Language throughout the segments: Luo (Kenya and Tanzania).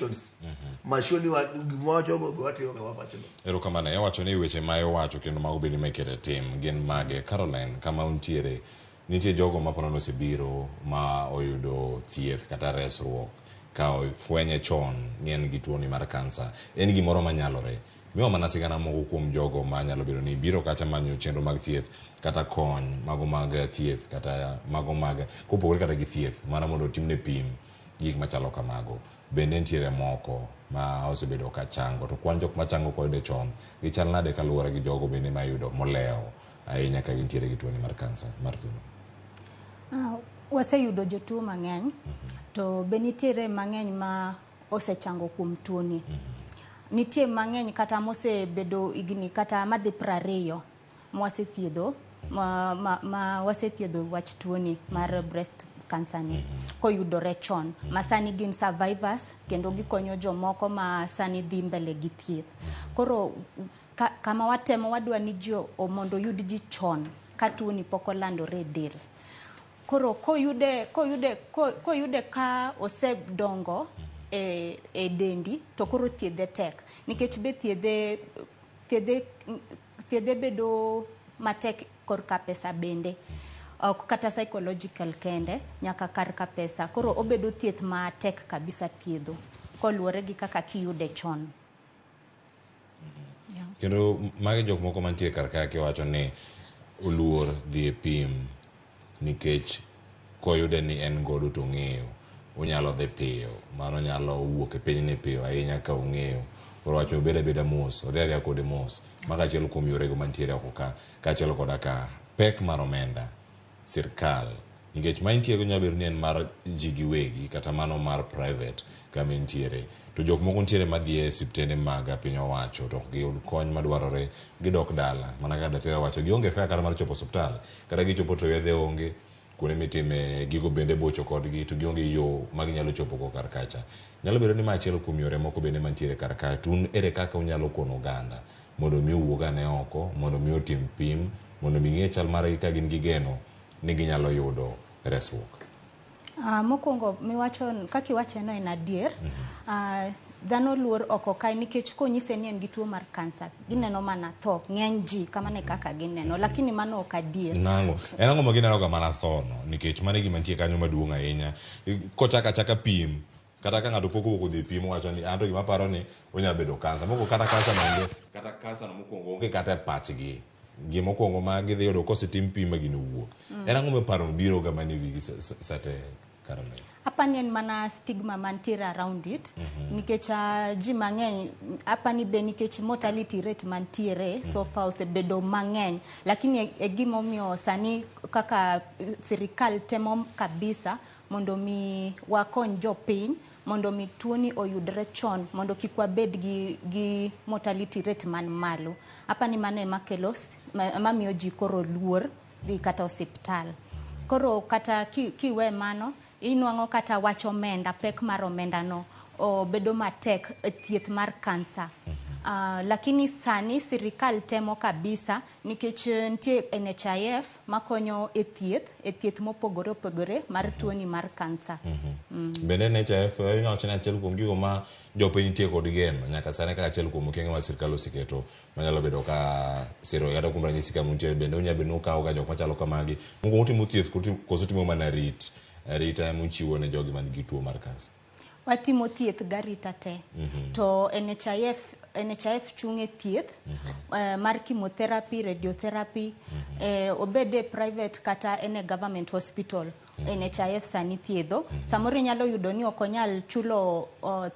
actions ma sure ni gima wachogo be watimo kaka wapachono. Erokamano. Iwacho ni weche ma iwacho kendo mago bende ma iketo e tim gin mage? Caroline, kama untiere, nitie jogo ma ponono osebiro ma oyudo thieth kata resruok ka ofwenye chon ni en gi tuoni mar kansa. En gimoro manyalore. Miwa mana sigana moko kuom jogo ma nyalo bedo ni biro kacha manyo chenro mag thieth kata kony mago mag thieth kata mago mag kopogore kata gi thieth mana mondo otimne pim gik machalo kamago. Bende nitiere moko ma osebedo ka chango to kwan jok machango koyude chon gichal nade kaluwore gi jogo bende mayudo molewo ahinya ka gintiere gi tuoni mar kansa mar thuno? Waseyudo jotuo mang'eny to be nitiere mang'eny ma osechango kuom tuoni. Nitie mang'eny kata mosebedo higni kata madhi 20 mwasethiedho ma wasethiedho wach tuoni mar breast cancer ni koyudore chon ma sani gin survivors kendo gikonyo jomoko ma sani dhi mbele gi thieth. Koro kama watemo wadwa ni ji mondo oyud ji chon ka tuoni pok olandore e del. Koro koyude ka osedongo e dendi to koro thiedhe tek nikech be thiedhe bedo matek korka pesa bende ok kata psychological kende nyaka kar ka pesa koro obedo thieth matek kabisa thiedho koluwore gi kaka kiyude chon. Yeah. Kendo magi jok moko mantie kar kae kiwacho ni oluor dhi e pim nikech koyude ni en godo to ong'eyo onyalo dhi piyo mano nyalo wuok e pinyni piyo ahinya ka ong'eyo koro wacho obed abeda mos odhi adhiya kode mos mago achiel kuom yorego mantiere oko ka kaachiel koda ka pek mar omenda sirkal nikech ma intiere nyalo bedo ni en mar ji giwegi kata mano mar private kama intiere to jok moko nitiere madhi e osiptende mag piny owacho to ok giyud kony madwarore gidok dala mana kaka daktari owacho gionge fare kata mar chopo osiptal kata gichopo to yedhe onge kuonde mitime gigo bende bocho kodgi to gionge yo ma ginyalo chopo go kar kacha nyalo bedo ni ma achiel kuom yore moko bende mantiere kar kae to un ere kaka unyalo kono oganda mondo mi owuog ane oko mondo mi otim pim mondo mi ng'e chal margi ka gin gi geno ni ginyalo yudo resruok. Mokwongo miwacho kaka iwache no en adier. Dhano luor oko kae nikech konyise ni en gi tuo mar kansa gineno mana tho ng'eny ji kamano e kaka gineno lakini mano ok adier. Nang'o? En ang'o ma gineno ga mana tho no nikech mano e gima nitie kanyo maduong' ahinya. Kochako achaka pim kata ka ng'ato pok owuok odhi pim owacho ni anto gima aparo ni onyalo bedo kansa. Moko kata kansa no onge kata kansa no mokwongo onge kata e pachgi. Gima okwongo ma gidhi yudo kosetim pim ma gino owuok. En ang'o ma paro biro ga mana e wigi sate Caroline? Apani en mana stigma mantiere around it nikech ji mang'eny apani be nikech mortality rate mantiere so far osebedo mang'eny lakini e gimomiyo sani kaka sirikal temo kabisa mondo mi wakony jopiny mondo mi tuoni oyudre chon mondo kik wabed gi mortality rate man malo. Apani mano ema kelo mamiyo ji koro luor dhi kata osiptal. Koro kata kiwe mano inwang'o kata wach omenda pek mar omenda no obedo matek e thieth mar kansa. Lakini sani sirikal temo kabisa nikech nitie NHIF makonyo e thieth mopogore opogore mar tuoni mar kansa. Bende NHIF inyalo wacho ni achiel kuom gigo ma jopiny nitie kod geno nyaka sani kaka achiel kuom okenge ma sirkal oseketo manyalo bedo ka siro kata kuom ranyisi kama untiere bende unyalo bedo ni ukawo ga jok machalo kamagi mokwongo utimo thieth koso utimo mana rit arita ema uchiwo ne jogi man gi tuo mar kansa. Watimo thieth garita te. To NHIF chung' e thieth mar chemotherapy, radiotherapy, obed e private kata en e government hospital. NHIF sani thiedho. Samoro inyalo yudo ni ok onyal chulo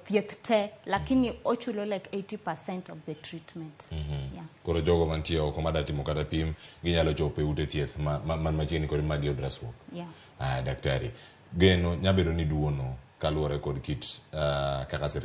thieth te, lakini ochulo like 80% of the treatment. Yeah. Koro jogo mantie oko mada timo kata pim ginyalo chopo e ute thieth man machiegni kod ma giyud resruok. Yeah. Daktari, geno nyabedo ni duono kaluwore kod kit kaka sirkal